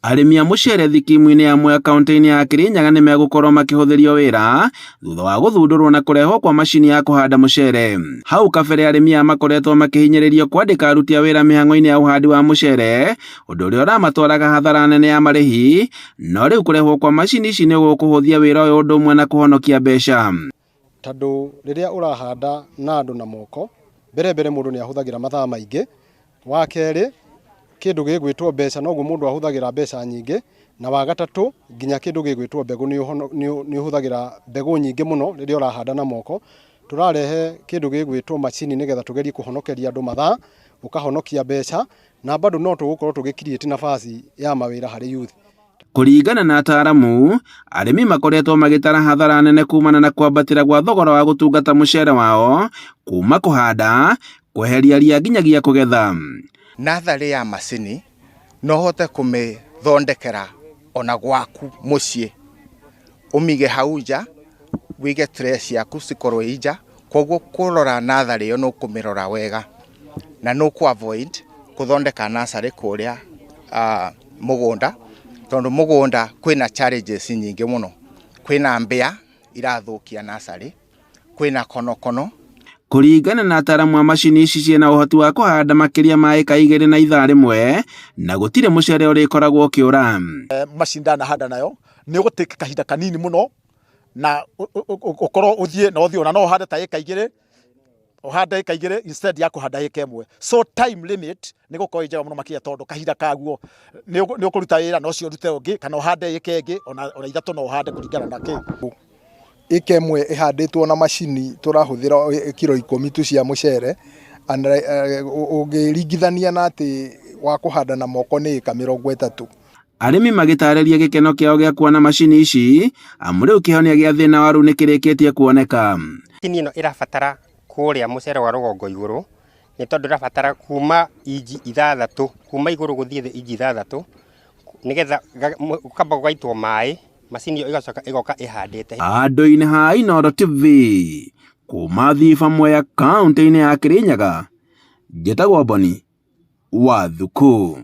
Arĩmi a mũcere thikimu-inĩ ya Mwea kauntĩ-inĩ ya Kirinyaga nĩ megũkorwo makĩhũthĩrio wĩra thutha wa gũthundũrwo na kũrehwo kwa macini ya kũhanda mũcere. Hau kabere arĩmi aya makoretwo makĩhinyĩrĩrio kwandĩka aruti a wĩra mĩhang'o-inĩ ya ũhandi wa mũcere, ũndũ ũrĩa ũramatwaraga hathara nene ya marĩhi, no rĩu kũrehwo kwa macini ici nĩ gũkũhũthia wĩra ũyũ ũndũ ũmwe na kũhonokia mbeca. Tondũ rĩrĩa ũrahanda na andũ na moko, mbere mbere mũndũ nĩ ahũthagĩra mathaa maingĩ. Wa kerĩ, kĩndũ gĩgwĩtwo mbeca noguo mũndũ ahũthagĩra mbeca nyingĩ. Na wa gatatũ, nginya kĩndũ gĩgwĩtwo mbegũ nĩ ũhũthagĩra mbegũ nyingĩ mũno rĩrĩa ũrahanda na moko. Tũrarehe kĩndũ gĩgwĩtwo macini nĩgetha tũgerie kũhonokeria andũ mathaa, ũkahonokia mbeca, na bado no tũgũkorwo tũgĩ create nafasi ya mawĩra harĩ youth. Kũringana na ataaramu, arĩmi makoretwo magĩtara hathara nene kumana na kwambatĩra gwa thogora wa gũtungata mũcere wao kuma kũhanda, kweheria ria nginyagia kũgetha. Natharĩ ya macini no ũhote kũmĩthondekera ona gwaku mũciĩ, ũmĩige hau nja, wĩige tray ciaku cikorwo i nja, koguo kũrora natharĩ ĩyo nĩ ũkũmĩrora wega na nĩ ũkũ avoid kũthondeka natharĩ kũrĩa mũgũnda, tondũ mũgũnda kwĩna challenges nyingĩ mũno, kwĩna mbĩa irathũkia natharĩ, kwĩna konokono. Kũringana na ataaramu a macini ici ciĩna ũhoti wa kũhanda makĩria ma ĩka igĩrĩ na ithaa rĩmwe na gũtirĩ mũcere ũrĩkoragwo ũkĩũra. Macini ndanahanda nayo nĩ ũgũ take kahinda kanini mũno na ũkorwo ũthiĩ na ũthiĩ ona no ũhande ta ĩka igĩrĩ ũhande ĩka igĩrĩ instead ya kũhanda ĩka ĩmwe. So time limit nĩ gũkorwo ĩ njega mũno makĩria tondũ kahinda kaguo nĩ ũkũruta wĩra na ũcio ũrute ũngĩ kana ũhande ĩka ĩngĩ ona ithatũ no ũhande kũringana na kĩ. Ĩka ĩmwe ĩhandĩtwo na macini tũrahũthĩra kiro ikũmi tu cia mũcere, ũngĩringithania na atĩ wa kũhanda na moko nĩ ĩka 30. Arĩmi magĩtarĩria gĩkeno kĩao gĩa kuona macini ici amu rĩu kĩhonia gĩa thĩna wa rũu nĩ kĩrĩkĩtie kuoneka. Macini ĩno ĩrabatara kũrĩa mũcere wa rũgongo igũrũ nĩ tondũ ĩrabatara kuma inji ithathatũ, kuma igũrũ gũthiĩ thĩ inji ithathatũ nĩgetha gũkamba gũgaitwo maĩ, macini ĩyo ĩgacoka ĩgoka ĩhandĩte. Handũ-inĩ ha Inooro TV, kuma Thiba Mwea kauntĩ-inĩ ya Kirinyaga, njĩtagwo Boni wa Thuku.